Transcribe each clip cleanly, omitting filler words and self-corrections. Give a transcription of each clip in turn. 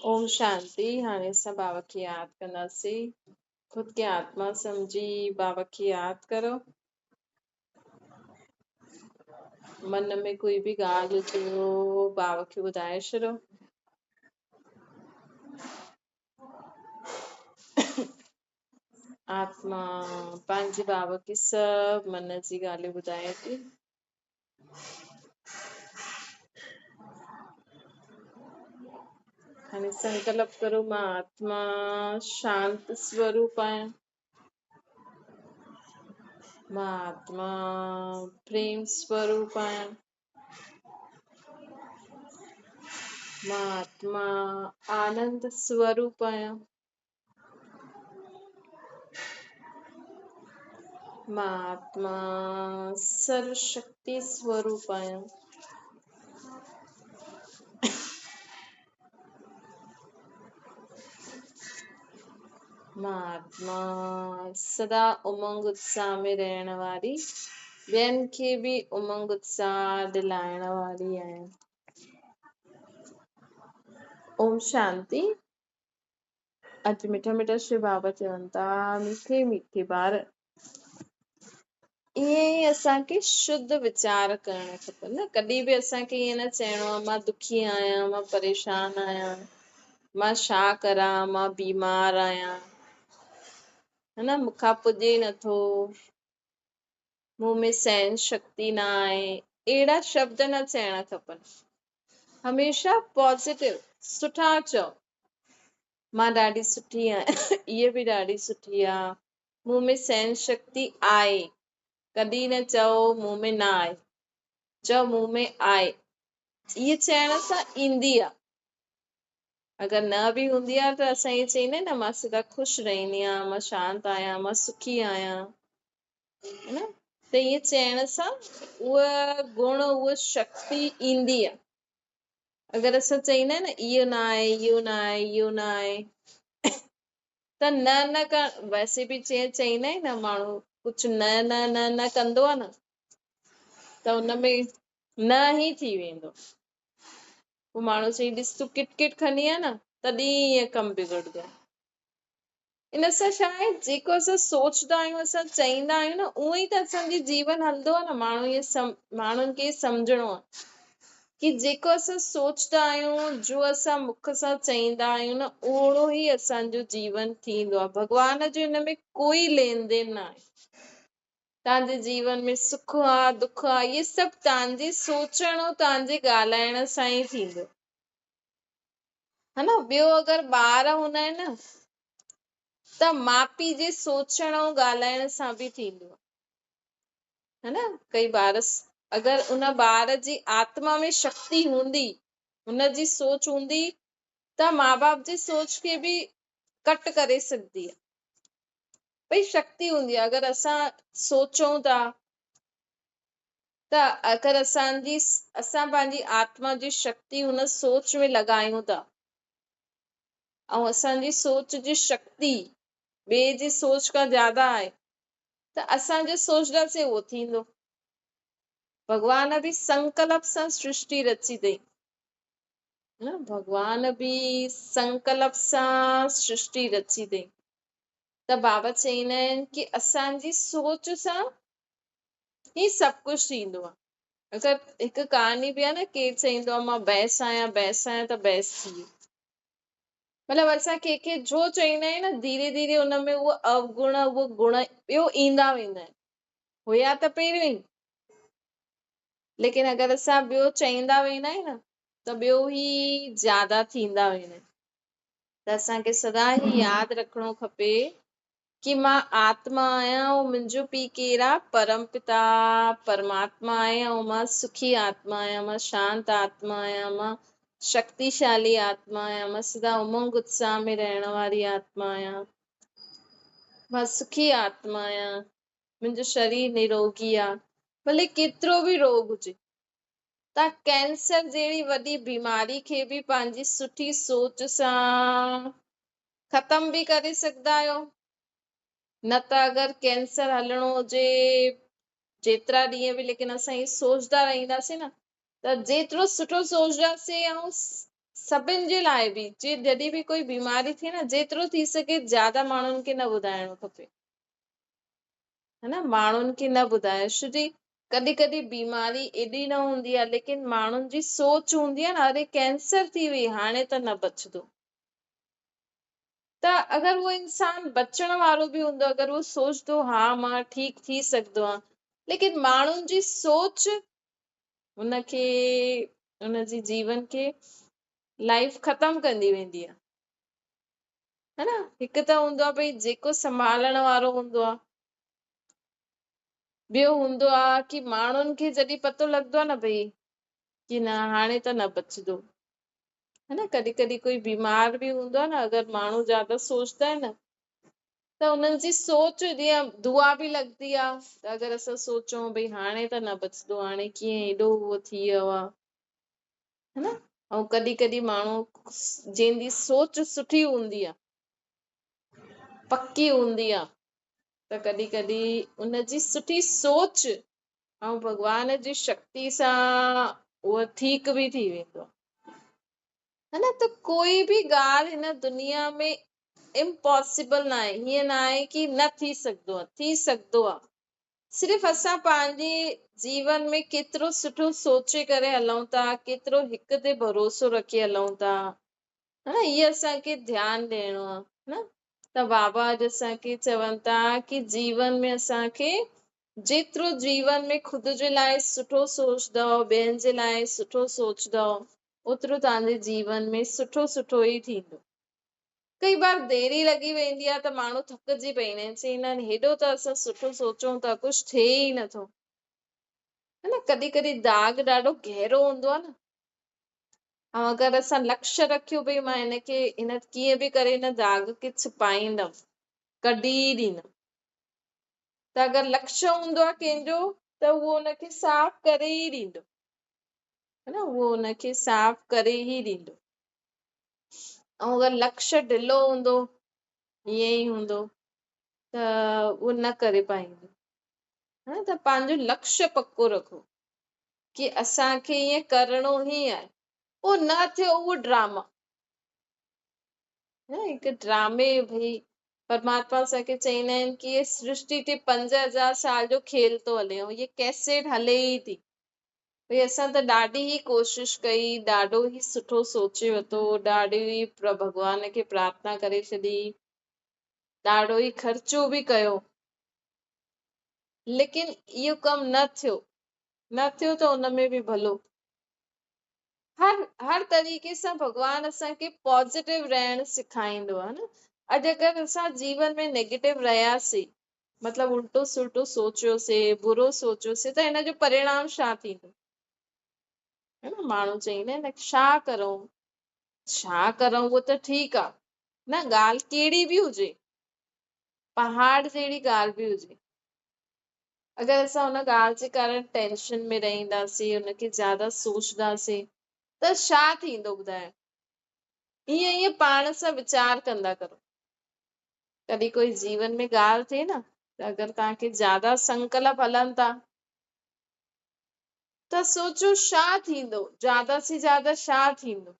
اوم شانتي. هاڻي اسان بابا کي ياد ڪنداسين. خود کي آتما سمجهي بابا کي ياد ڪرو. من ۾ ڪوئي به ڳالهه هجي بابا کي ٻڌائي ڇڏو. آتما پنهنجي بابا کي سڀ من جي ڳالهيون ٻڌائي ٿي. هاڻي سنڪلپ ڪرو مان آتما شانت سوروپ آهيان، مان آتما پريم سوروپ آهيان، مان آتما آنند سوروپ آهيان، مان آتما سرو شڪتي سوروپ آهيان. مان آتما سدا امنگ اتساهه ۾ رهڻ واري، ٻين کي به امنگ اتساهه ڏلائڻ واري آهيان. اوم شانتي. اڄ مٺا مٺا شو بابا چون ٿا، مٺي مٺي ٻار، ائين ئي اسان کي شڌ ويچار ڪرڻ کپن نه. ڪڏهن به اسان کي ائين نه چئڻو آهي مان دکي آهيان، مان پريشان آهيان، مان ڇا ڪران، مان بيمار آهيان، ها نه، مون کان پڄي نٿو، مون ۾ سهن شڪتي نه آهي. اهڙا شبد نه چئڻا کپن. هميشه پازيٽو سٺا چئو، مان ڏاڍي سٺي آهيان، اها به ڏاڍي سٺي آهي، مون ۾ سهن شڪتي آهي. ڪڏهن نه چئو مون ۾ نه آهي، چئو مون ۾ آهي. اهي چئڻ سان ايندي آهي. اگر نه به هوندي آهي ته اسان ائين چئيندا آهيون نه مان سدا خوش رهندي آهيان، مان شانت آهيان، مان سکي آهيان، ها نه. ته ائين چئڻ سان اها گڻ، اها شڪتي ايندي آهي. اگر اسان چئيندا آهيون نه اهو نه آهي، اهو نه آهي، اهو نه آهي، ته نه نه ڪر. ويسي به چئيندا آهن نه ماڻهو ڪجهه نه نه نه نه ڪندو آهي نه، ته ان ۾ نه ئي ٿي ويندو. پوءِ ماڻهو چئي ڏس تون ڪٽ ڪٽ کڻي آهي نه، تڏهن ائين ڪم بگڙندو آهي. ان سان ڇا آهي، جيڪو اسان سوچدا آهيون، اسان چئيندا آهيون نه، اونئن ئي ته اسان جي جيون هلندو آهي نه. ماڻهو ائين ماڻهن کي سمجهڻو آهي ڪي جيڪو اسان سوچدا آهيون، جو اسان مک سان چئيندا آهيون نه، اهڙو ئي اسان جو جيون ٿيندو آهي. ڀڳوان جو ان ۾ ڪوئي لين دين نه آهي. توهان جي جيون ۾ سک آهي، دک آهي، اهي سڀ توهان جي سوچڻ ۽ توهان جي ڳالهائڻ سان ئي ٿيندو ها نه. ٻيو اگر ٻار هوندا آهن نه، ته ماءُ پيءُ جي سوچڻ ۽ ڳالهائڻ سان به ٿيندو آهي ها نه. ڪئي ٻار اگر ان ٻار جي آتما ۾ شڪتي هوندي، هن جي سوچ هوندي، ته ماءُ باپ جي سوچ کي به ڪٽ ڪري سگهندي آهي. ڀئي شڪتي هوندي آهي. اگر اسان سوچون ٿا ته اگر اسان پنهنجي آتما جي شڪتي هن سوچ ۾ لڳايون ٿا ۽ اسان جي سوچ جي شڪتي ٻئي جي سوچ کان زياده آهي، ته اسان جو سوچنداسين اهو ٿيندو. ڀڳوان به سنڪلپ سان سرشٽي رچي اٿئي نه، ڀڳوان به سنڪلپ سان سرشٽي رچي اٿئي. ته بابا چئيندا آهن ڪي اسان جي سوچ سان ئي سڀ ڪجهه ٿيندو آهي. اگر هڪ ڪهاڻي به آهي نه، ڪير چئيندو آهي مان بيس آهيان، بيس آهيان، ته بيس ٿي ويو. مطلب اسان ڪنهن کي جو چئيندا آهيون نه، ڌيري ڌيري ان ۾ اهو اوگڻ، اهو گڻ ٻيو ايندا ويندا آهن. هيا ته پهريون ئي، ليڪن اگر اسان ٻيو چئيندا ويندا آهيون نه، ته ٻيو ئي زياده ٿيندا ويندا آهن. ته اسان کي سدا ئي ياد رکڻو کپي ڪي مان آتما آهيان ۽ منهنجو پيءُ ڪير آهي؟ پرم پتا پرماتما آهي ۽ مان سکي آتما آهيان، مان شانت آتما آهيان، مان شڪتيشالي آتما آهيان، مان سدا امنگ اتساهه ۾ رهڻ واري آتما آهيان، مان سکي آتما آهيان، منهنجو شرير نروگي آهي، ڀلي ڪيترو به روڳ هجي. توهان ڪينسر جهڙي وڏي بيماري کي به پنهنجي سٺي سوچ سان ختم به ڪري سگهندا آهيو. نه ته اگر ڪينسر هلڻو هجي جيترا ڏينهن به، ليڪن اسان ائين سوچدا رهنداسين نه، ته جيترو سٺو سوچنداسين ۽ سڀن جي لاءِ به جي جڏهن به ڪوئي بيماري ٿئي نه جيترو ٿي سگهي زياده ماڻهن کي نه ٻڌائڻو کپي ها نه، ماڻهن کي نه ٻڌايو، ڇو جي ڪڏهن ڪڏهن بيماري ايڏي نه هوندي آهي ليڪن ماڻهن جي سوچ هوندي آهي نه اري ڪينسر ٿي وئي هاڻي ته نه بچندو، ته اگر اهو انسان بچڻ وارو به هوندو اگر اهو سوچندو ها مان ٺيڪ ٿي سگهندو آهيان، ليڪن ماڻهن جي سوچ ان کي ان جي جيون کي لائف ختم ڪندي ويندي آهي ها نه. هڪ ته هوندو آهي ڀئي جيڪو سنڀالڻ وارو هوندو آهي، ٻيو هوندو آهي ڪي ماڻهن کي جڏهن پتو لڳندو آهي نه ڀئي ڪي نه هاڻي ته نه بچندو ها نه. ڪڏهن ڪڏهن ڪوئي بيمار به هوندو آهي نه، اگر ماڻهو زياده سوچدا آهن نه ته انهن جي سوچ جيئن دعا به لڳندي آهي ته اگر اسان سوچون ڀئي هاڻي ته نه بچندو، هاڻي ڪيئن ايڏو اهو ٿي ويو آهي ها نه. ۽ ڪڏهن ڪڏهن ماڻهو جنهن جي سوچ سٺي هوندي آهي، پڪي هوندي آهي، ته ڪڏهن ڪڏهن ان جي سٺي سوچ ۽ ڀڳوان جي شڪتي سان اهو ٺيڪ به ٿي ويندو آهي ها نه. ته ڪوئي به ڳالهه هن دنيا ۾ امپاسيبل نه آهي، هيئن نه آهي ڪي نه ٿي سگهندو آهي، ٿي سگهندو آهي. صرف اسان پنهنجي جيون ۾ ڪيترو سٺو سوچي ڪري هلون ٿا، ڪيترو هڪ تي ڀروسو رکي هلون ٿا ها نه، هي اسان کي ڌيان ڏيڻو آهي ها نه. ته بابا اڄ اسان کي چون ٿا ڪي جيون ۾ اسان کي جيترو جيون ۾ خود جي لاءِ سٺو سوچندؤ، ٻين جي لاءِ سٺو سوچندؤ، اوترو توهان جي جيون ۾ سٺو سٺو ئي ٿيندو. ڪئي بار ديري لڳي ويندي آهي ته ماڻهو ٿڪجي پوندا آهن، چوندا آهن هيڏو ته اسان سٺو سوچون ٿا، ڪجهه ٿئي ئي نٿو ها نه. ڪڏهن ڪڏهن داغ ڏاڍو گهرو هوندو آهي نه، ۽ اگر اسان لڪشيه رکيو ڀئي مان هن کي هن ڪيئن به ڪري هن داغ کي ڇپائيندم، ڪڍي ڏيندم، ته اگر لڪشيه هوندو آهي ڪنهن جو ته اهو هن کي صاف ڪري ئي ڏيندو ها نه، اهو هن کي صاف ڪري ئي ڏيندو. ۽ اگر لڪشيه ڍلو هوندو، ائين ئي هوندو، ته اهو نه ڪري پائيندو ها نه. ته پنهنجو لڪشيه پڪو رکو ڪي اسان کي ائين ڪرڻو ئي آهي، پوءِ نه ٿيو اهو ڊراما نه، هڪ ڊرامي ڀئي پرماتما اسان کي چوندا آهن ڪي هي سرشٽي تي 5000 سال جو کيل ٿو هلي ۽ هيءَ ڪيسيٽ هلي ئي ٿي. ڀئي اسان ته ڏاڍي ئي ڪوشش ڪئي، ڏاڍو ئي سٺو سوچي ورتو، ڏاڍي ئي ڀڳوان کي پرارٿنا ڪري ڇڏي، ڏاڍو ئي خرچو به ڪيو، ليڪن اهو ڪم نه ٿيو. نه ٿيو ته ان ۾ به ڀلو. هر طريقي سان ڀڳوان اسان کي پازيٽو رهڻ سيکاريندو آهي نه. اڄ اگر اسان جيون ۾ نيگيٽو رهياسين، مطلب الٽو سلٽو سوچيوسين، برو سوچيوسين، ته هن جو پرڻام ڇا ٿيندو ها نه. ماڻهو چوندا آهن ڇا ڪرون ڇا ڪرون، اهو ته ٺيڪ آهي نه، ڳالهه ڪهڙي به هجي، پهاڙ جهڙي ڳالهه به هجي، اگر اسان هن ڳالهه جي ڪارڻ ٽينشن ۾ رهنداسين، هن کي زياده سوچنداسين، ته ڇا ٿيندو ٻڌايو؟ ائين ائين پاڻ سان ويچار ڪندا ڪرو. ڪڏهن ڪوئي جيون ۾ ڳالهه ٿئي نه، ته اگر توهان کي زياده سنڪلپ هلن ٿا ته سوچو ڇا ٿيندو، زياده سي زياده ڇا ٿيندو،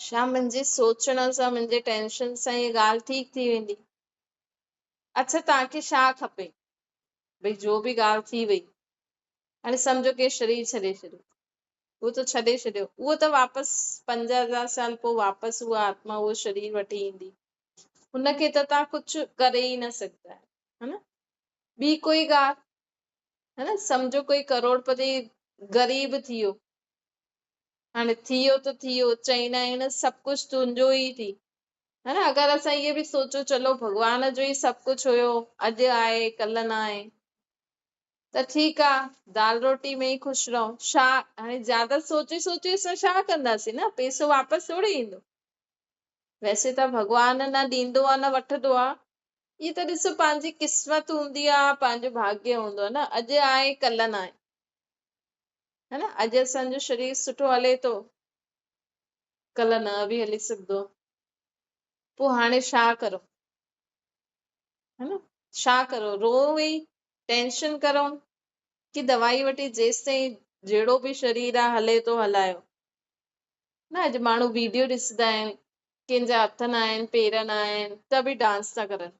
ڇا منهنجي سوچڻ سان منهنجي ٽينشن سان هيءَ ڳالهه ٺيڪ ٿي ويندي؟ اڇا توهان کي ڇا کپي؟ ڀئي جو به ڳالهه ٿي وئي، هاڻي سمجهو ڪي شرير ڇڏي ڇڏيو، اهو ته ڇڏي ڇڏيو، اهو ته واپس 5000 سال پوءِ واپس اها آتما اهو شرير وٺي ايندي، هن کي ته توهان ڪجهه ڪري ئي نه سگهندا آهيو ها نه. ٻي ڪوئي ڳالهه ها نه، سمجهو ڪوئي ڪروڙپتي غريب ٿي ويو، هاڻي ٿي ويو ته ٿي ويو، چوندا آهن سڀ ڪجهه تنهنجو ئي ٿي ها نه. اگر اسان اهو به سوچون چلو ڀڳوان جو ئي سڀ ڪجهه هيو، اڄ آهي ڪلهه نه آهي، ته ٺيڪ آهي، دال روٽي ۾ ئي خوش رهو. ڇا هاڻي زياده سوچي سوچي اسان ڇا ڪنداسين نه، پئسو واپس ٿوري ايندو. ويسي ته ڀڳوان نه ڏيندو آهي نه وٺندو آهي، اهي ته ڏسو پنهنجي قسمت هوندي آهي، پنهنجو ڀاڳيه هوندو آهي نه، اڄ آهي ڪلهه نه آهي ها نه. اڄ اسان جو شرير سٺو هلي ٿو، ڪلهه نه به هلي سگهندو، پوءِ هاڻي ڇا ڪرون ها نه، ڇا ڪرون، روئون ئي، ٽينشن ڪرون ڪي دوائي وٺي جيستائين جهڙو به شرير آهي هلي ٿو هلايو. نه اڄ ماڻهو ويڊيو ڏسندا آهن، ڪنهن جا هٿ نه آهن، پير نه آهن، ته به ڊانس ٿا ڪرن.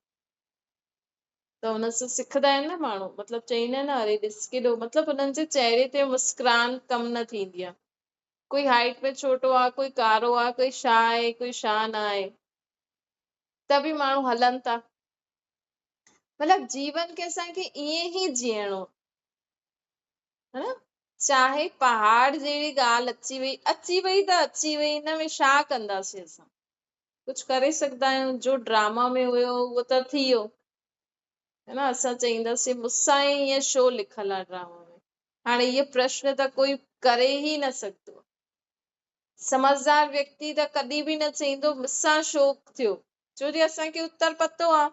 ته هن سان سکندا آهن نه ماڻهو، مطلب چئيندا آهن نه اري ڏس ڪيڏو، مطلب هنن جي چهري تي مسڪران ڪم نه ٿيندي آهي. ڪوئي هائيٽ ۾ ڇوٽو آهي، ڪوئي ڪارو آهي، ڪوئي ڇا آهي، ڪوئي ڇا نه آهي، ته به ماڻهو هلن ٿا. مطلب جيون کي اسان کي ائين ئي جيئڻو آهي نه، چاهي پهاڙ جهڙي ڳالهه اچي وئي، اچي وئي ته اچي وئي، ان ۾ ڇا ڪنداسين اسان؟ ڪجهه ڪري سگهندا آهيون؟ جو ڊراما ۾ هيو اهو ته ٿي ويو هي نه. اسان چئينداسين مون سان ئي ائين ڇو لکيل آهي ڊراما ۾؟ هاڻي اهو پرشن ته ڪوئي ڪري ئي نه سگهندو. سمجهدار ويڪتي ته ڪڏهن به نه چئيندو مون سان ڇو ٿيو، ڇو جي اسان کي اتر پتو آهي،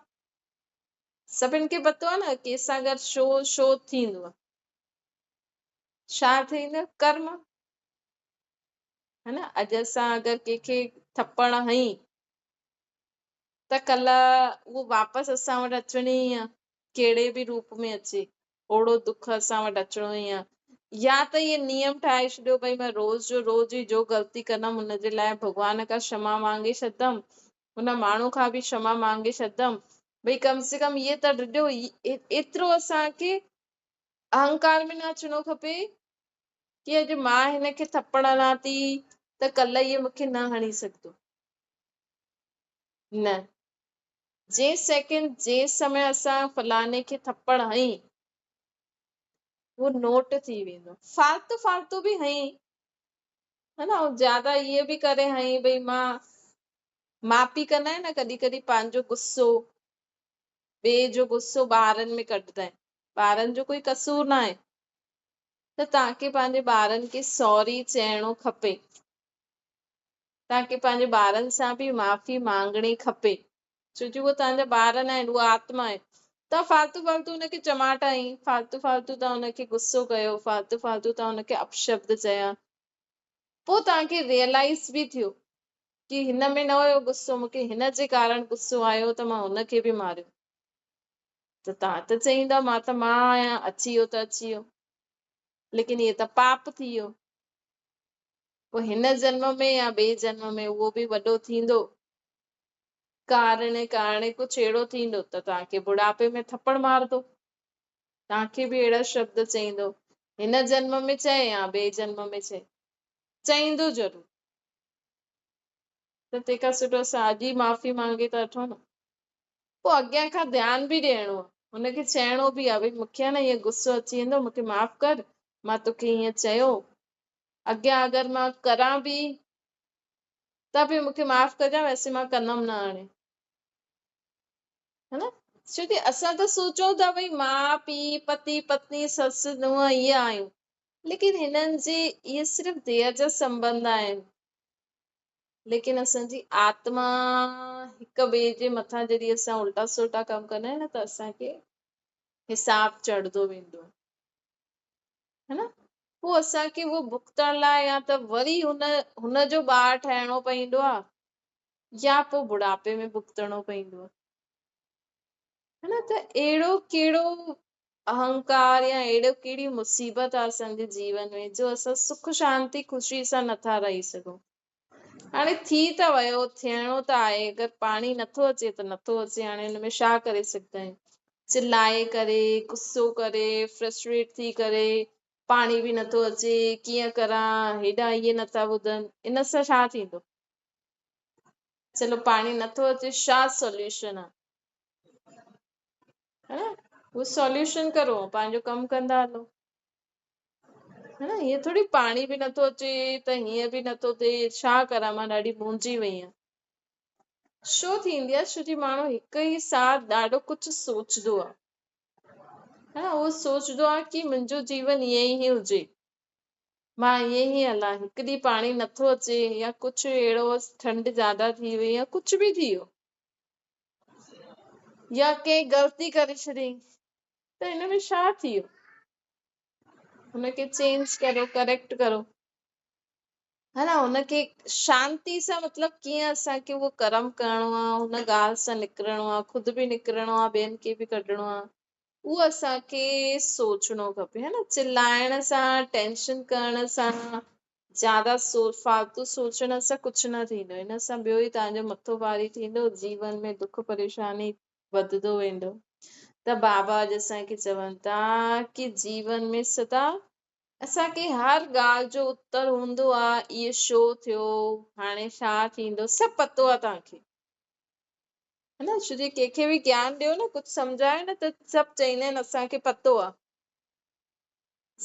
سڀن کي پتو آهي نه ڪنهن سان گڏ ڇو ڇو ٿيندو آهي، ڇا ٿيندو ڪرم هي نه. اڄ اسان اگر ڪنهن کي ٿپڙ هنئي ته ڪلهه اهو واپس اسان وٽ اچڻي ئي آهي، ڪهڙي به روپ ۾ اچي، اوڙو دک اسان وٽ اچڻو ئي آهي. يا ته اهي نيم ٺاهي ڇڏيو ڀئي مان روز جو روز ئي جو غلطي ڪندم ان جي لاء ڀڳوان کان ڪشما مانگي ڇڏندم، ان ماڻهو کان به ڪشما مانگي ڇڏندم، ڀئي ڪم سي ڪم اهي ته ڏيو. ايترو اسان کي اهنڪار ۾ نه اچڻو کپي ڪي اڄ مان هن کي ٿپڙ هڻان ٿي ته ڪلهه اهي مون کي نه هڻي سگهندو. نه، جنهن سيڪنڊ جنهن سمي اسان فلاڻي کي ٿپڙ هنئي اهو نوٽ ٿي ويندو. فالتو فالتو به هنئي هي نه، ۽ زياده اهي به ڪري هنئي ڀئي مان معافي ڪندا آهن نه ڪڏهن ڪڏهن پنهنجو غصو ٻئي جو غصو ٻارن ۾ ڪڍندا آهن، ٻارن جو ڪوئي قصور نه آهي، ته توهان کي پنهنجي ٻارن کي سوري چئڻو کپي، توهان کي پنهنجي ٻارن سان به معافي مانگڻي کپي، ڇو جو اهي توهان جا ٻار نه آهن، اهي آتما آهن. توهان فالتو فالتو ان کي چماٽ هنئي، فالتو فالتو توهان ان کي غصو ڪيو، فالتو فالتو توهان ان کي اپشبد چيا، پوء توهان کي ريئلائز به ٿيو ڪي هن ۾ نه هيو غصو، مون کي هن جي ڪارڻ غصو آيو ته مان هن کي به ماريو، ته توهان ته چئيندا مان ته مان آهيان، اچي ويو ته اچي ويو، ليڪن هي ته پاپ ٿي ويو. پوء هن جنم ۾ يا ٻئي جنم ۾ اهو به وڏو ٿيندو، ڪارڻ ڪارڻ ڪجهه اهڙو ٿيندو ته توهان کي بڙهاپي ۾ ٿپڙ مارندو، توهان کي به اهڙا شبد چئيندو، هن جنم ۾ چئي يا ٻئي جنم ۾ چئي، چئيندو ضرور. ته تنهن کان سٺو اسان اڄ ئي معافي مانگي ٿا وٺون نه. پوء اڳيان کان ڌيان به ڏيڻو آهي، هن کي چئڻو به آهي ڀئي مون کي آهي نه ائين غصو اچي ويندو، مون کي معاف ڪر، مان توکي ائين چيو، اڳيان اگر مان ڪران به ته به مون کي معاف ڪجان، ويسي مان ڪندم نه هاڻي، هي نه؟ ڇو ڪي اسان ته سوچون ٿا ڀئي ماء پيء، پتي پتني، سس نونهن اهي آهيون، ليڪن هنن جي اهي صرف ديهه جا سنٻنڌ آهن، ليڪن اسان جي آتما هڪ ٻئي جي مٿان جڏهن اسان الٽا سلٽا ڪم ڪندا آهيون نه ته اسان کي حساب چڙهندو ويندو آهي، هي نه؟ پوء اسان کي اهو ڀڳتڻ لاء يا ته وري هن جو ٻار ٺهڻو پوندو آهي يا پوء بڙهاپي ۾ ڀڳتڻو پوندو آهي، هي نه؟ ته اهڙو ڪهڙو اهنڪار يا اهڙو ڪهڙي مصيبت آهي اسان جي جيون ۾ جو اسان سک شانتي خوشي سان نٿا رهي سگهون. هاڻي ٿي ته ويو، ٿيڻو ته آهي، اگر پاڻي نٿو اچي ته نٿو اچي، هاڻي ان ۾ ڇا ڪري سگهندا آهيون؟ چلائي ڪري، غصو ڪري، فرسٽريٽ ٿي ڪري، پاڻي به نٿو اچي، ڪيئن ڪران، هيڏا اهي نٿا ٻڌن، ان سان ڇا ٿيندو؟ چلو پاڻي نٿو اچي، ڇا سوليوشن آهي؟ هي نه، هو سوليوشن ڪرو، پنهنجو ڪم ڪندا هلو، هي نه. ائين ٿوري پاڻي به نٿو اچي ته هيئن به نٿو ٿئي، ڇا ڪران مان ڏاڍي مونجهي وئي آهيان. ڇو ٿيندي آهي؟ ڇو جي ماڻهو هڪ ئي ساٿ ڏاڍو ڪجهه سوچندو آهي، هي نه. اهو سوچندو آهي ڪي منهنجو جيون ائين ئي هجي، مان ائين ئي هلان، هڪ ڏينهن پاڻي نٿو اچي يا ڪجهه اهڙو ٺنڊ زياده ٿي وئي يا ڪجهه به ٿي ويو يا ڪنهن غلطي ڪري ڇڏي ته ان ۾ ڇا ٿي ويو؟ هن کي چينج ڪرو، ڪريڪٽ ڪرو، ها نه. هن کي شانتي سان مطلب ڪيئن اسان کي اهو ڪرم ڪرڻو آهي، هن ڳالهه سان نڪرڻو آهي، خود به نڪرڻو آهي، ٻين کي به ڪڍڻو آهي، اهو اسان کي سوچڻو کپي، ها نه. چلائڻ سان، ٽينشن ڪرڻ سان، زياده فالتو سوچڻ سان ڪجهه نه ٿيندو، ان سان ٻيو ئي توهان جو مٿو ڀاري ٿيندو، جيون ۾ دک پريشاني وڌندو ويندو. ته بابا اڄ اسان کي چون ٿا ڪي جيون ۾ سدا اسان کي هر ڳالهه جو اتر هوندو آ، اهو ڇو ٿيو، هاڻي ڇا ٿيندو، سڀ پتو آ توهان کي، ها نه؟ ڇو جي ڪنهن کي به گيان ڏيو نه، ڪجهه سمجهايو نه، ته سڀ چئيندا آهن اسان کي پتو آ.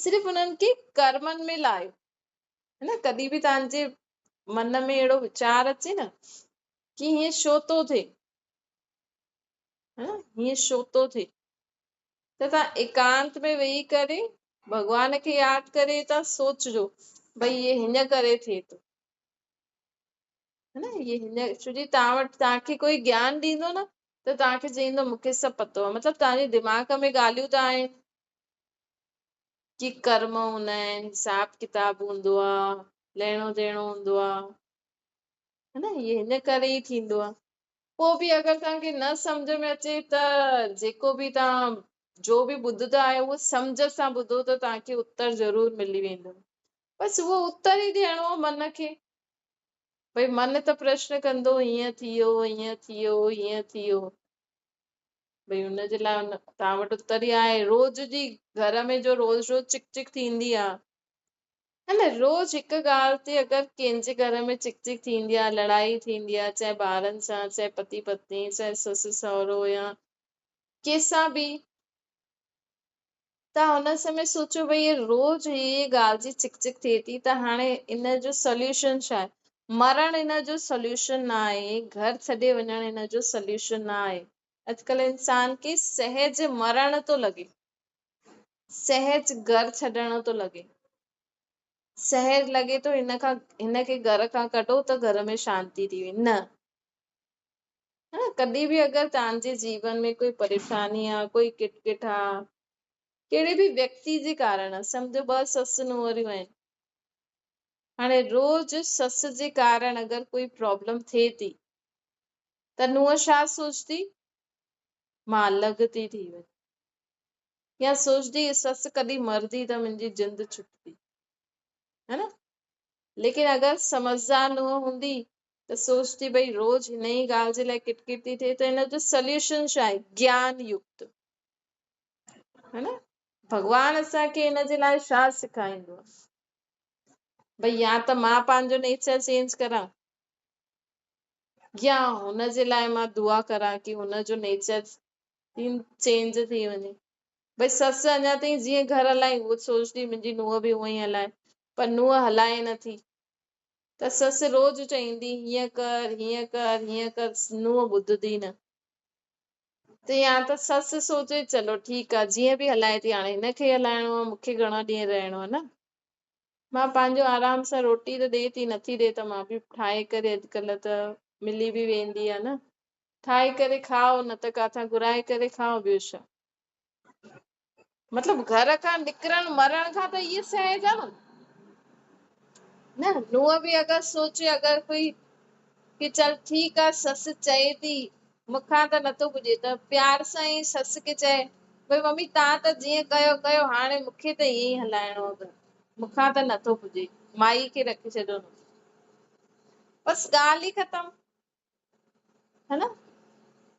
صرف انهن کي ڪرمن ۾ لاهيو، ها نه؟ ڪڏهن به توهان جي من ۾ اهڙو ويچار اچي نه ڪي هيئن ڇو ٿو ٿئي، ها نه، هيئن ڇو ٿو ٿئي، ته توهان ايڪانت ۾ ويهي ڪري ڀڳوان کي ياد ڪري توهان سوچجو ڀئي هي هن ڪري ٿئي ٿو، ها نه، هي هن ڇو جي توهان وٽ توهان کي ڪوئي گيان ڏيندو نه ته توهان کي چئيندو مون کي سڀ پتو آهي، مطلب توهان جي دماغ ۾ ڳالهيون ته آهن ڪي ڪرم هوندا آهن، حساب ڪتاب هوندو آهي، ليڻو ڏيڻو هوندو آهي، ها نه، هي هن ڪري ئي ٿيندو آهي. پوءِ به اگر توهان کي نه سمجهه ۾ اچي ته جيڪو به توهان جو به ٻڌندا آهيو اهو سمجهه سان ٻڌو ته توهان کي اتر ضرور ملي ويندو. بس اهو اتر ئي ڏيڻو آهي من کي، ڀئي من ته پرشن ڪندو هيئن ٿي ويو، هيئن ٿي ويو، هيئن ٿي ويو، ڀئي ان جي لاءِ توهان وٽ اتر ئي آهي. روز جي گهر ۾ جو روز روز چڪ چڪ ٿيندي آهي، ها نه، روز هڪ ڳالهه تي اگر ڪنهن جي گهر ۾ چڪ چڪ ٿيندي آهي، لڙائي ٿيندي آهي، چاهي ٻارن سان، چاهي پتي پتني، چاهي سس سهرو يا ڪنهن سان به، توهان هن سمي سوچو ڀئي هي روز هي ڳالهه جي چڪ چڪ ٿئي ٿي ته هاڻي ان جو سوليوشن ڇا آهي؟ مرڻ ان جو سوليوشن نه آهي، گهر ڇڏي وڃڻ ان جو سوليوشن نه آهي. اڄڪلهه انسان کي سهج مرڻ ٿو لڳي، سهج گهر ڇڏڻ ٿو لڳي، سهج لڳي ٿو هن کي گهر کان ڪڍو ته گهر ۾ شانتي ٿي ويندي. نه، ها نه، ڪڏهن به اگر توهان جي جيون ۾ ڪوئي پريشاني آهي، ڪوئي ڪٽڪٽ آهي، ڪهڙي به ويڪتي جي ڪارڻ آهي، سمجهو ٻه سس ننهريون آهن، هاڻي روز سس جي ڪارڻ اگر ڪوئي پرابلم ٿئي ٿي ته ننهن ڇا سوچندي، مان الڳ ٿي ٿي وڃان، يا سوچندي سس ڪڏهن مرندي ته منهنجي جند ڇٽندي، ها نه. ليڪن اگر سمجهدار ننهن هوندي ته سوچندي ڀئي روز هن ئي ڳالهه جي لاءِ ڪٽڪٽ ٿي ٿئي ته هن جو سوليوشن ڇا آهي؟ گيان يڪت، ها نه. ڀڳوان اسان کي هن جي لاءِ ڇا سيکاريندو آهي؟ ڀئي يا ته مان پنهنجو نيچر چينج ڪران يا هن جي لاءِ مان دعا ڪران ڪي هن جو نيچر چينج ٿي وڃي. ڀئي سس اڃا تائين جيئن گهر هلائي اهو سوچندي منهنجي ننهن به اونئن ئي هلائي، پر ننهن هلائي نٿي ته سس روز چئيندي هيئن ڪر، هيئن ڪر، هيئن ڪر، ننهن ٻڌندي نه. ته يا ته سس سوچي چلو ٺيڪ آهي جيئن به هلائي ٿي هاڻي هن کي هلائڻو آهي، مون کي گهڻا ڏينهن رهڻو آهي نه، مان پنهنجو آرام سان روٽي ته ڏي ٿي، نٿي ڏي ته مان به ٺاهي ڪري، اڄڪلهه ته ملي به ويندي آهي نه، ٺاهي ڪري کائو، نه ته ڪاٿان گهرائي ڪري کائو، ٻيو ڇا. مطلب گهر کان نڪرڻ مرڻ کان ته اهي سهج آهي نه. نه ننهن به اگر سوچي اگر ڪوئي ڪي چل ٺيڪ آهي سس چئي ٿي مون کان ته نٿو پڄي، ته پيار سان ئي سس کي چئي ڀئي ممي توهان ته جيئن ڪيو ڪيو، هاڻي مون کي ته ائين ئي هلائڻو آهي گهر، مون کان ته نٿو پڄي، مائي کي رکي ڇڏيو نه، بس ڳالهه ئي ختم، ها نه.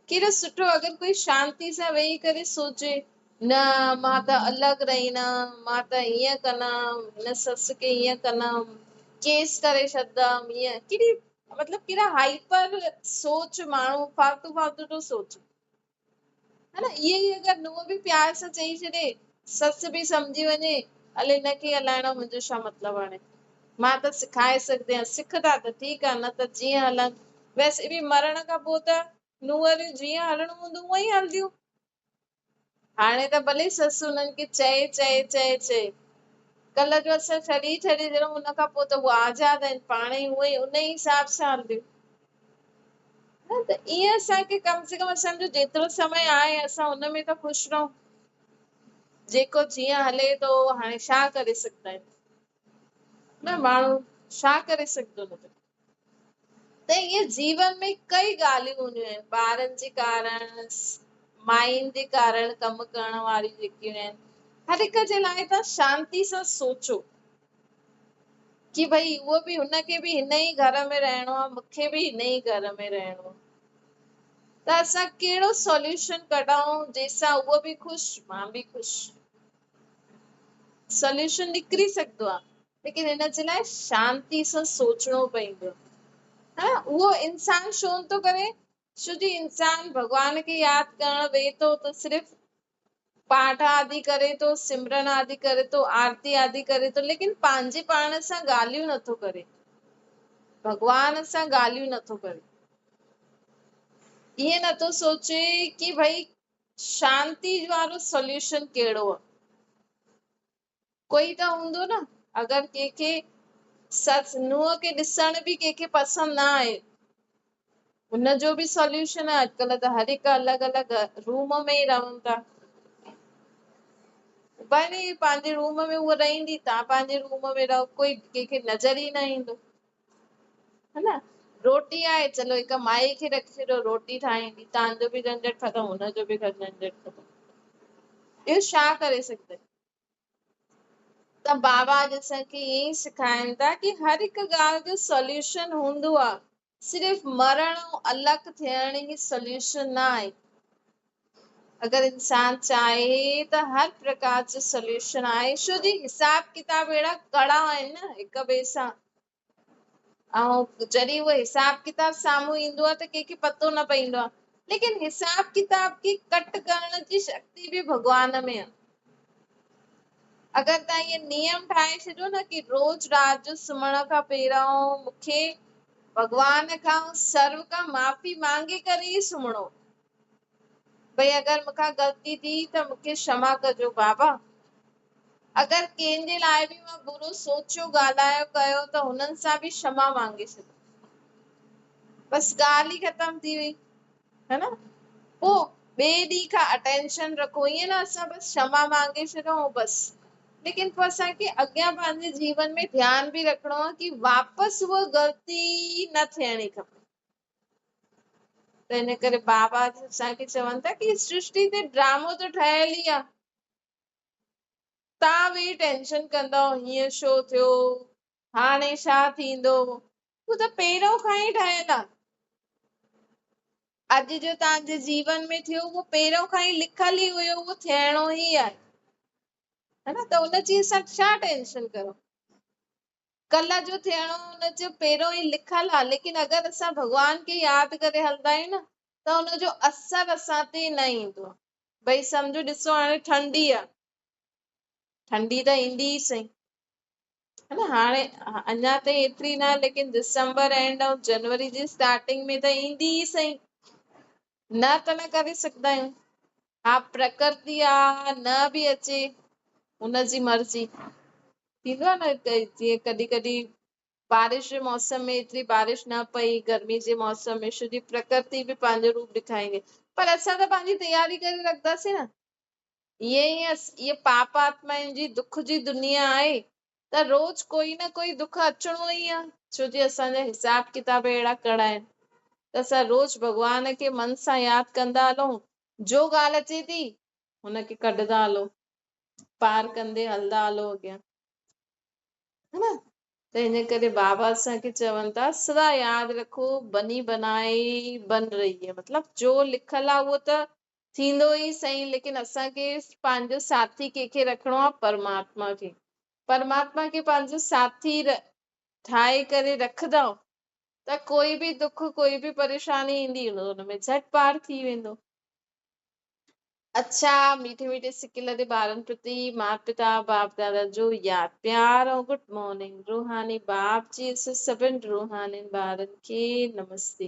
ڪهڙو سٺو اگر ڪوئي شانتي سان ويهي ڪري سوچي نه مان ته الڳ رهندم، مان ته ائين ڪندم، هن سس کي ائين ڪندم، ڪيس ڪري ڇڏندم، ائين ڪهڙي مطلب ڪهڙا هائپر سوچ ماڻهو فالتو فالتو ٿو سوچي، ها نه. ائين ئي اگر ننهن به پيار سان چئي ڇڏي، سس به سمجهي وڃي هلي هن کي هلائڻو منهنجو ڇا مطلب، هاڻي مان ته سکائي سگهندي آهيان، سکندا ته ٺيڪ آهي، نه ته جيئن هلن. ويسي به مرڻ کان پوءِ ته ننهريون جيئن هلڻو هوندو اونئن ئي هلنديون. هاڻي ته ڀلي سس هنن کي چئي چئي چئي چئي، ڪلهه جو اسان ڇڏي ڇڏي ڏنو، هن کان پوءِ ته اهي آزاد آهن، پاڻ ئي اونئن ئي ان ئي حساب سان هلنديون. نه ته ائين اسان کي ڪم سي ڪم اسان جو جيترو سمي آهي اسان هن ۾ ته خوش رهون، جيڪو جيئن هلي ٿو هاڻي ڇا ڪري سگهندا آهيون نه، ماڻهو ڇا ڪري سگهندو نه. ته ائين جيون ۾ ڪئي ڳالهيون هونديون آهن، ٻارن جي ڪارڻ، ماين جي ڪارڻ، ڪم ڪرڻ واريون جيڪيون آهن، هر هڪ جي لاءِ توهان شانتي سان سوچو. ڪي ڀئي اهو به هن کي به هن ئي گهر ۾ رهڻو آهي، مون کي به هن ئي گهر ۾ رهڻو آهي، ته اسان ڪهڙو سوليوشن ڪڍون جنهن سان اهو به خوش مان به خوش. سوليوشن نڪري سگهندو آهي، ليڪن هن جي لاء شانتي سان سوچڻو پوندو. ها، اهو انسان ڇو نٿو ڪري؟ ڇو جي انسان ڀڳوان کي ياد ڪرڻ ويهي ٿو ته صرف پاٺ آدي ڪري ٿو، سمرن آدي ڪري ٿو، آرتي آدي ڪري ٿو، ليڪن پنهنجي پاڻ سان ڳالهيون نٿو ڪري، ڀڳوان سان ڳالهيون نٿو ڪري. ائين نٿو سوچي ڪي ڀئي شانتي وارو سوليوشن ڪهڙو آهي. ڪوئي ته هوندو نه، اگر ڪنهن کي سس نونهن کي ڏسڻ به ڪنهن کي پسند نه آهي، ان جو به سوليوشن آهي. اڄڪلهه ته هر هڪ الڳ الڳ روم ۾ ئي رهن ٿا. ڀلي پنهنجي روم ۾ هوء رهندي، توهان پنهنجي روم ۾ رهو، ڪوئي ڪنهن کي نظر ئي نه ايندو، ها نه؟ روٽي آهي، چلو هڪ مائي کي رکي ڇڏيو، روٽي ٺاهيندي، توهان جو به جهنجهٽ ختم، هن جو به جهنجهٽ ختم. اهو ڇا ڪري سگهندي؟ ته بابا اڄ اسان کي ائين ئي سيکارين ٿا ڪي هر هڪ ڳالهه جو سوليوشن هوندو آهي، صرف مرڻ ۽ الڳ ٿيڻ ئي سوليوشن نه آهي. اگر انسان چاهي ته هر پرڪار جو سوليوشن آهي، ڇو جي حساب ڪتاب اهڙا ڪڙا آهن نه هڪ ٻئي سان، ۽ جڏهن اهو حساب ڪتاب سامهون ايندو آهي ته ڪنهن کي پتو نه پوندو آهي، ليڪن حساب ڪتاب کي ڪٽ ڪرڻ جي شڪتي به ڀڳوان ۾ آهي. اگر توهان اهي نيم ٺاهي ڇڏيو نه ڪي روز رات جو سمهڻ کان پهريون مون کي ڀڳوان کان سرو کان معافي مانگي ڪري ئي سمهڻو، ڀئي اگر مون کان غلطي ٿي ته مون کي ڪشما ڪجو بابا، اگر ڪنهن جي لاءِ به مان برو سوچيو ڳالهايو ڪيو ته هنن سان به ڪشما مانگي ڇڏيو، بس ڳالهه ئي ختم ٿي وئي، ها نه؟ پوءِ ٻئي ڏينهن کان اٽينشن رکو، ائين نه اسان بس ڪشما مانگي ڇڏيون ۽ بس، ليڪن پوءِ اسان کي اڳيان پنهنجي جيون ۾ ڌيان به رکڻو آهي ڪي واپس اها غلطي نه ٿيڻي کپي. ته ان ڪري بابا اسان کي چون ٿا ڪي سرشٽي تي ڊرامو ته ٺهيل ئي آهي، توهان ويهي ٽينشن ڪندؤ هيئن ڇو ٿيو، هاڻي ڇا ٿيندو، هو ته پهريون کان ئي ٺهيل آهي. اڄ جو توهان جي جيون ۾ ٿيو اهو پهريون کان ئي لکيل ئي هيو، اهو ٿيڻو ئي آهي، ها نه؟ ته ان جي اسان ڇا ٽينشن ڪرون، ڪلهه جو ٿيڻو ان جو پهريون ئي لکيل آهي، ليڪن اگر اسان ڀڳوان کي ياد ڪري هلندا آهيون نه ته ان جو اثر اسان تي نه ايندو آهي. ڀئي سمجهو ڏسو هاڻي ٺنڊي آهي، ٺنڊي ته ايندي ئي سهي، ها نه؟ هاڻي اڃا تائين ايتري نه، ليڪن ڊسمبر اينڊ ۽ جنوري جي اسٽارٽنگ ۾ ته ايندي ئي سهي، نه ته نه ڪري سگهندا آهيون. ها پرڪرتي آ، نه به اچي هن جي مرضي. ٿيندو آ نه جيئن ڪڏهن ڪڏهن بارش جي موسم ۾ ايتري بارش نه پئي، گرمي جي موسم ۾ ڇو جي پرڪرتي به پنهنجو روپ ڏيکاريندي، پر اسان ته پنهنجي تياري ڪري رکنداسين نه. ائين ئي اها پاپ آتمائن جي دک جي دنيا آهي ته روز ڪوئي نه ڪوئي دک اچڻو ئي آهي، ڇو جي اسان جا حساب ڪتاب اهڙا ڪڙا آهن ته اسان روز ڀڳوان کي من سان ياد ڪندا هلون، جو ڳالهه اچي ٿي هن کي ڪڍندا هلو، پار ڪندي هلندا هلو اڳيان، ها نه؟ ته ان ڪري بابا اسان کي چون ٿا سدا ياد رکو بني بنائي بن رهي هي، مطلب جو لکيل آهي اهو ته ٿيندو ئي صحيح، ليڪن اسان کي پنهنجو ساٿي ڪنهن کي رکڻو آهي؟ پرماتما کي. پرماتما کي پنهنجو ساٿي ٺاهي ڪري رکندؤ ته ڪوئي به دک ڪوئي به پريشاني ايندي ان ۾ جهٽ پار ٿي ويندو. اڇا ميٺي ميٺي سڪيلڌي ٻارن پرتي مات پتا باپ دادا جو ياد پيار ۽ گڊ مارننگ. روحاني باپ جي اسان سڀن روحانين ٻارن کي نمستي.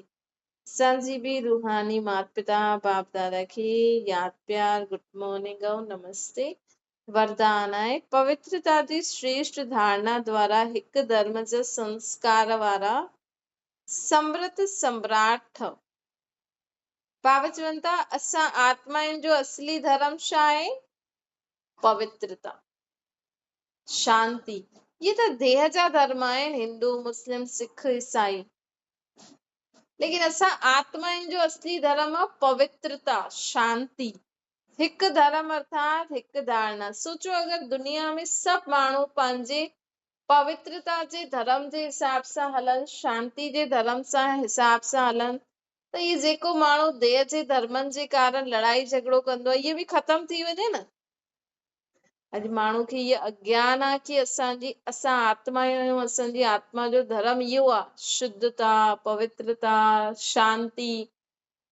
اسان جي به روحاني مات پتا باپ دادا کي ياد پيار گڊ مارننگ ۽ نمستي. وردان آهي پوترتا جي شريشٽ ڌارڻا دوارا هڪ ڌرم جا سنسڪار وارا سمرت سمراٽ ٺهو. بابا چون ٿا اسان آتمائن جو اصلي ڌرم ڇا آهي؟ پوترتا، شانتي. اهي ته ديهه جا ڌرم آهن، هندو، مسلم، سک، عيسائي، ليڪن اسان آتمائن جو اصلي ڌرم آهي پوترتا، شانتي. هڪ ڌرم ارٿات هڪ ڌارڻا. سوچو اگر دنيا ۾ سڀ ماڻهو پنهنجي پوترتا جي ڌرم جي حساب سان هلن، شانتي جي ڌرم سان حساب سان هلن ته اهي جيڪو ماڻهو ديهه جي ڌرمن جي ڪارڻ لڙائي جهڳڙو ڪندو آهي اهي به ختم ٿي وڃي نه. اڄ ماڻهو کي اهو اگيان آهي ڪي اسان جي اسان آتما آهيون، اسان جي آتما جو ڌرم اهو آهي، شڌتا، پوترتا، شانتي.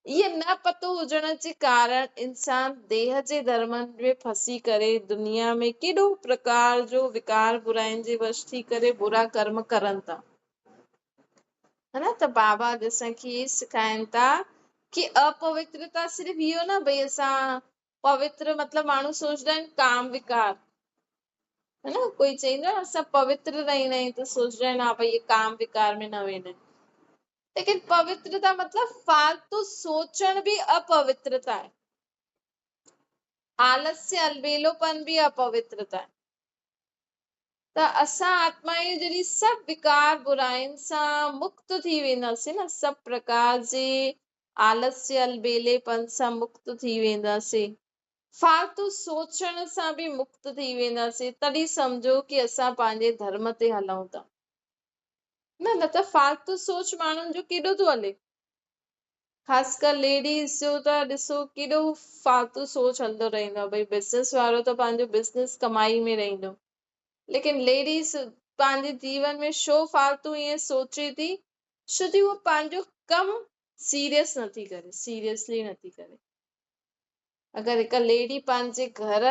اهي نه پتو هجڻ جي ڪارڻ انسان ديهه جي ڌرمن ۾ ڦسي ڪري دنيا ۾ ڪيڏو پرڪار جو وڪار براين جي وش ٿي ڪري برا ڪرم ڪرن ٿا. ها نه ته بابا اڄ اسان کي اهي سکائن ٿا ڪي اپوترتا صرف اهو نه ڀئي اسان پوتر مطلب ماڻهو سوچدا آهن ڪام وڪار ها نه ڪوئي چئيندو آهي اسان پوتر رهندا آهيون ته سوچدا آهن ها ڀئي ڪام وڪار ۾ نه ويندا آهن. ليڪن پوترتا مطلب فالتو سوچڻ به اپوترتا آهي، آلسيه البيلوپن به اپوترتا آهي. ته اسان آتمائون جڏهن سڀ وڪار براين سان مڪت ٿي وينداسين نه، سڀ پرڪار جي آلسيه البيليپن سان مڪت ٿي وينداسين، فالتو سوچڻ سان به مڪت ٿي وينداسين، تڏهن سمجهو ڪي اسان پنهنجي ڌرم تي هلون ٿا. نه نه ته فالتو سوچ ماڻهن جو ڪيڏو ٿو هلي، خاص ڪر ليڊيز جو ته ڏسو ڪيڏو فالتو سوچ هلندو رهندو آهي. ڀئي بزنس وارو ته پنهنجو بزنس ڪمائي ۾ رهندو، ليڪن ليڊيز پنهنجي جيون ۾ شو فالتو ائين سوچي ٿي، ڇو جي هو پنهنجو ڪم سيريس نٿي ڪري، سيريسلي نٿي ڪري. اگر هڪ ليڊي پنهنجي گهر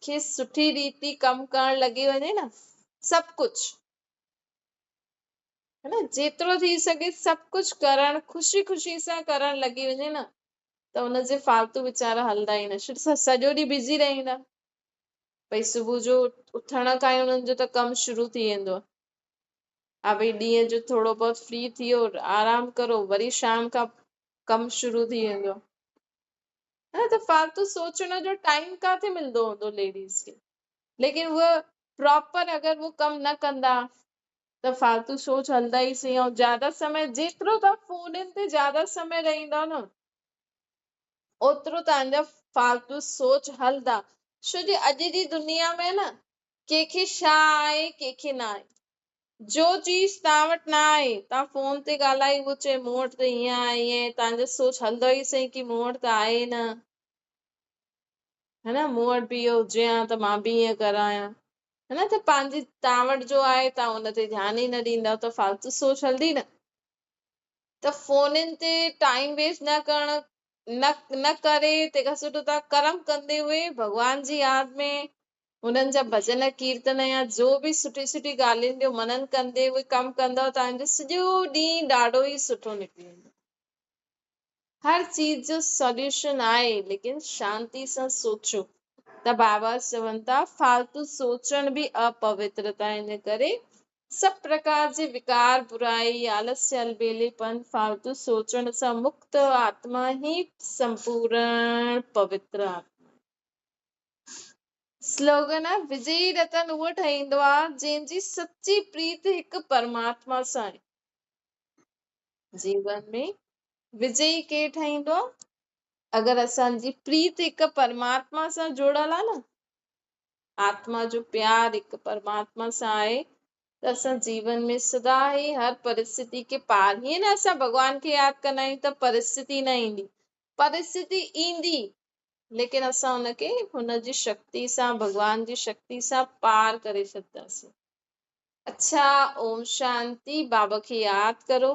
کي سٺي ريتي ڪم ڪرڻ لڳي وڃي نه، سڀ ڪجهه ها نه، جيترو ٿي سگهي سڀ ڪجهه ڪرڻ خوشي خوشي سان ڪرڻ لڳي وڃي نه، ته ان جي فالتو ويچارا هلندا ئي نه، سڄو ڏينهن بزي رهندا. ڀئي صبح جو اٿڻ کان ئي انهن جو ته ڪم شروع ٿي ويندو آهي. ها ڀئي ڏينهن جو ٿورو بهت فري ٿي ويو، آرام ڪرو، وري شام کان ڪم شروع ٿي ويندو آهي. ها نه، ته فالتو سوچڻ جو ٽائيم ڪاٿي ملندو هوندو ليڊيز کي. ليڪن هوء پراپر اگر هو ڪم نه ڪندا ته فالتو سوچ هلندا ئي سهي. ۽ زياده سمي جيترو توهان فونن تي زياده سمي رهندا نه، اوترو توهان جا فالتو سوچ هلندا. ڇو جي اڄ جي دنيا ۾ نه ڪنهن کي ڇا آهي ڪنهن کي نه آهي، جو چيز توهان وٽ نه آهي توهان فون تي ڳالهائي اهو چئي مون وٽ ته ائين آهي ائين آهي، توهان جو سوچ هلندو ئي سهي ڪي مون وٽ ته آهي نه، ها نه، مون وٽ به اهو هجي ها ته مان به ائين ڪرايان، ها نه. ته پنهنجي توهان وٽ جو آهي توهان ان تي ڌيان ئي نه ڏيندا ته فالتو سوچ هلندي نه. ته فونن تي ٽائيم ويسٽ نه ڪرڻ نه نه ڪري تنهن کان سٺو توهان ڪرم ڪندي هئي ڀڳوان جي ياد ۾ هنن جا ڀڄن ڪيرتن يا جو به سٺي سٺي ڳالهين جو منن ڪندي اهي ڪم ڪندؤ توهان جو سڄو ڏينهن ڏاڍو ئي سٺو نڪري ويندو. هر چيز جو سوليوشن آهي، ليڪن شانتي سان سوچو. ته بابا چون ٿا فالتو سوچڻ به اپوترتا، ان ڪري سڀ پرڪار جي وڪار، برائي، آلسيه، البيليپن، فالتو سوچڻ سان مڪت آتما ئي سمپورڻ پوتر آتما آهي. سلوگن آهي وجئي رتن اهو ٺهيندو آهي جنهن جي سچي پريت هڪ پرماتما سان آهي. جيون ۾ وجئي ڪير ٺهيندو آهي؟ اگر اسان جي پريت هڪ پرماتما سان جوڙيل آهي نه، آتما جو پيار هڪ پرماتما سان آهي ته اسان جيون ۾ سدا ئي هر پرسٿتي کي پار، هيئن نه اسان ڀڳوان کي ياد ڪندا آهيون ته پرسٿتي نه ايندي، پرسٿتي ايندي ليڪن اسان ان کي هن جي شڪتي سان، ڀڳوان جي شڪتي سان پار ڪري ڇڏنداسين. اڇا اوم شانتي. بابا کي ياد ڪرو.